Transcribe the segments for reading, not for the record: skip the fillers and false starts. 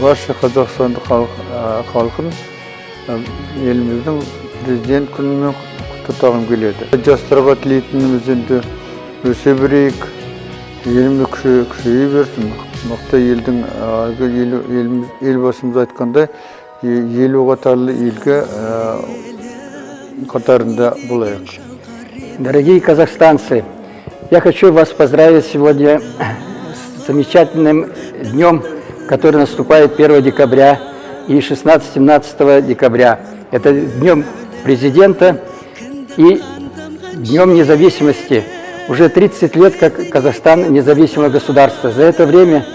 Барша қазақстандық халқын еліміздің Президент күнімен құттықтағым келеді. Жастарға тілейтініміз: енді өсе берейік, еліміз күшейе берсін. Мықты елдің, әлгі еліміз, Елбасымыз айтқандай, 50 қатарлы елге қатарында болайық. Дорогие казахстанцы, я хочу вас поздравить сегодня с замечательным днем, который наступает 1 декабря и 16-17 декабря. Это Днем Президента и Днем Независимости. Уже 30 лет, как Казахстан независимое государство. За это время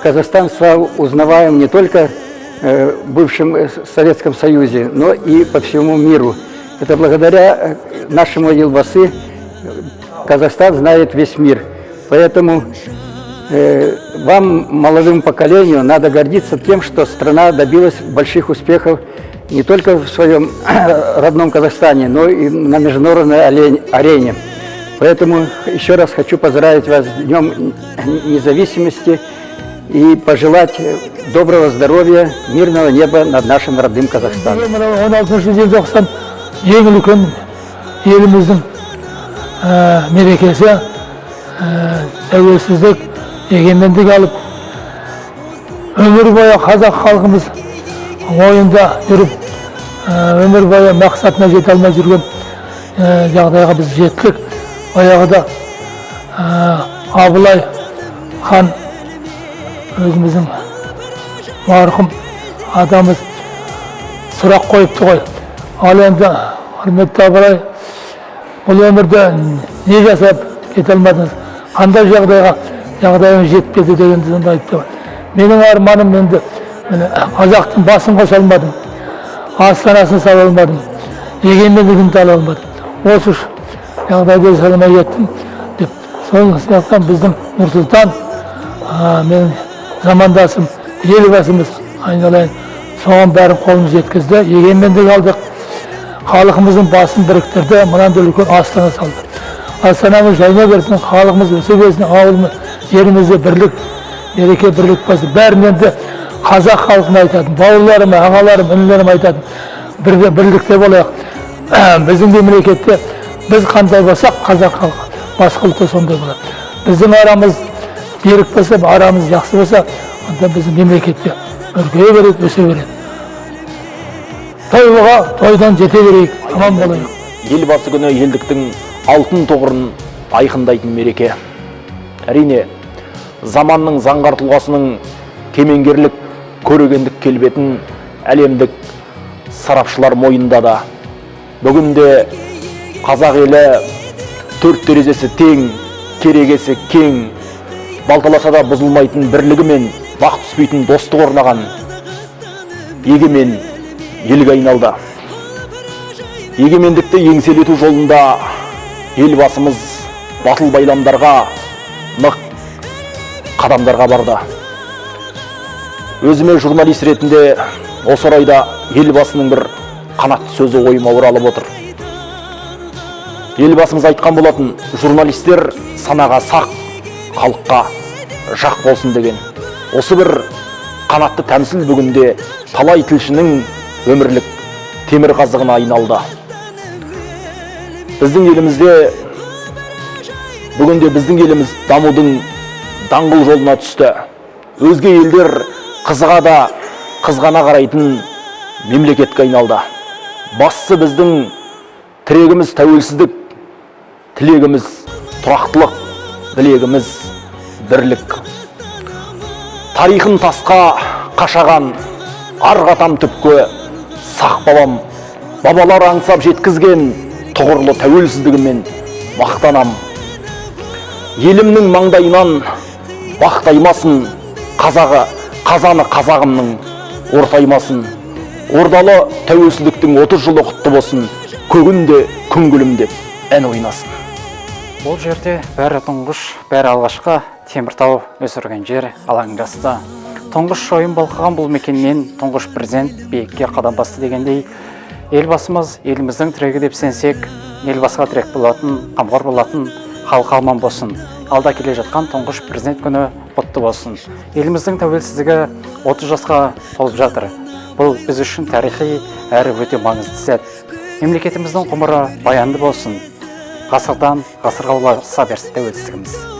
Казахстан стал узнаваем не только в бывшем Советском Союзе, но и по всему миру. Это благодаря нашему Елбасы Казахстан знает весь мир. Поэтому вам, молодому поколению, надо гордиться тем, что страна добилась больших успехов не только в своем родном Казахстане, но и на международной арене. Поэтому еще раз хочу поздравить вас с Днем Независимости и пожелать доброго здоровья, мирного неба над нашим родным Казахстаном. Мынау 16 желтоқсан ең үлкен еліміздің мерекесі, тәуелсіздік, егемендік алып, өмір бойы қазақ халқымыз ойында жүріп, өмір бойы мақсатына жете алмай жүрген жағдайға біз жеттік. Баяғыда Абылай хан, өзіміздің марқұм атамыз, сұрақ қойыпты ғой: «Ал енді, құрметті Абылай, бұл өмірде не жасап кете алмадыңыз, қандай жағдайға жағдайыңыз жетпеді?» — дегенді сонда айтты. «Менің арманым енді міне, қазақтың басын қоса алмадым, астанасын сала алмадым, егемендігін ала алмадым, осы үш жағдайды жасай алмай кеттім», — деп. Сол сияқтан біздің Нұрсұлтан, менің замандасым, Елбасымыз, айналайын, соған бәрін қолымыз жеткізді. Егемендік алдық, халқымыздың басын біріктірді, мынандай үлкен астана салды. Астанамыз жайнай берсін, халқымыз өсе берсін, ауылымыз, жерімізде бірлік, береке, бірлік болсын. Бәрінен де қазақ халқына айтатын, бауырларым, ағаларым, інілерім, айтатын: бірге, бірлікте болайық. Біздің мемлекетте біз қандай болсақ, қазақ халқы, басқа ұлт та сондай болады. Біздің арамыз берік болса, арамыз жақсы болса, онда біздің мемлекетте өркейе береді, өсе береді. Тойға тойдан жете берейік, аман болайық. Елбасы күні — елдіктің алтын тұғырын айқындайтын мереке. Әрине, заманның заңғар тұлғасының кемеңгерлік, көрегендік келбетін әлемдік сарапшылар мойындады. Бүгінде қазақ елі төрт терезесі тең, керегесі кең, балталаса да бұзылмайтын бірлігі мен бақ түспейтін достық орнаған егемен елге айналды. Егемендікті еңселету жолында Елбасымыз батыл байламдарға, нық қадамдарға барды. Өзіме журналист ретінде осы орайда Елбасының бір қанатты сөзі ойыма оралып отыр. Елбасымыз айтқан болатын: «Журналистер санаға сақ, халыққа жақ болсын», — деген. Осы бір қанатты тәмсіл бүгінде талай тілшінің өмірлік темір қазығына айналды. Біздің елімізде бүгінде, біздің еліміз дамудың даңғыл жолына түсті. Өзге елдер қызыға да қызғана қарайтын мемлекетке айналды. Бастысы, біздің тірегіміз — тәуелсіздік, тілегіміз — тұрақтылық, білегіміз — бірлік. Тарихын тасқа қашаған арғы атам, түпкі сақ бабам, бабалар аңсап жеткізген тұғырлы тәуелсіздігімен мақтанам. Елімнің маңдайынан бақ таймасын, қазағы, қазаны қазағымның ортаймасын. Ордалы тәуелсіздіктің 30 жылы құтты болсын, көгінде күн күлімдеп ән ойнасын. Бұл жерде бәрі тұңғыш, бәрі алғашқы. Теміртау өсірген жер алаңдасты. Тұңғыш шойын балқыған бұл мекеннен тұңғыш президент биікке қадам басты дегендей, Елбасымыз еліміздің тірегі деп сенсек, Елбасыға тірек болатын, қамқор болатын халқы аман болсын. Алда келе жатқан Тұңғыш Президент күні құтты болсын. Еліміздің тәуелсіздігі 30 жасқа толып жатыр. Бұл біз үшін тарихи әрі өте маңызды сәт. Мемлекетіміздің ғұмыры баянды болсын. Ғасырдан ғасырға ұласа берсін тәуелсіздігіміз.